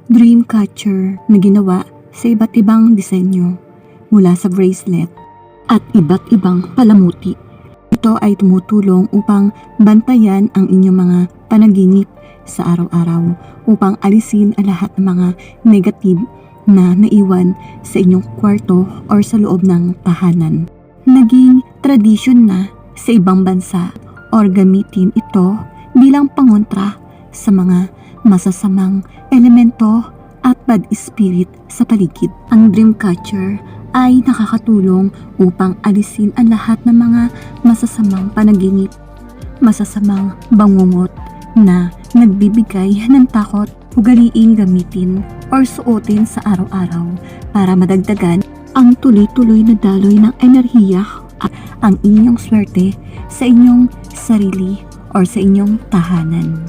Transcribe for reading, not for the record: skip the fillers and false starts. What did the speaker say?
Dream catcher na ginawa sa iba't ibang disenyo mula sa bracelet at iba't ibang palamuti. Ito ay tumutulong upang bantayan ang inyong mga panaginip sa araw-araw upang alisin ang lahat ng mga negative na naiwan sa inyong kwarto or sa loob ng tahanan. Naging tradisyon na sa ibang bansa or gamitin ito bilang pangontra sa mga masasamang elemento at bad spirit sa paligid. Ang dream catcher ay nakakatulong upang alisin ang lahat ng mga masasamang panaginip, masasamang bangungot na nagbibigay ng takot. Ugaliing gamitin or suotin sa araw-araw para madagdagan ang tuloy-tuloy na daloy ng enerhiya at ang inyong swerte sa inyong sarili or sa inyong tahanan.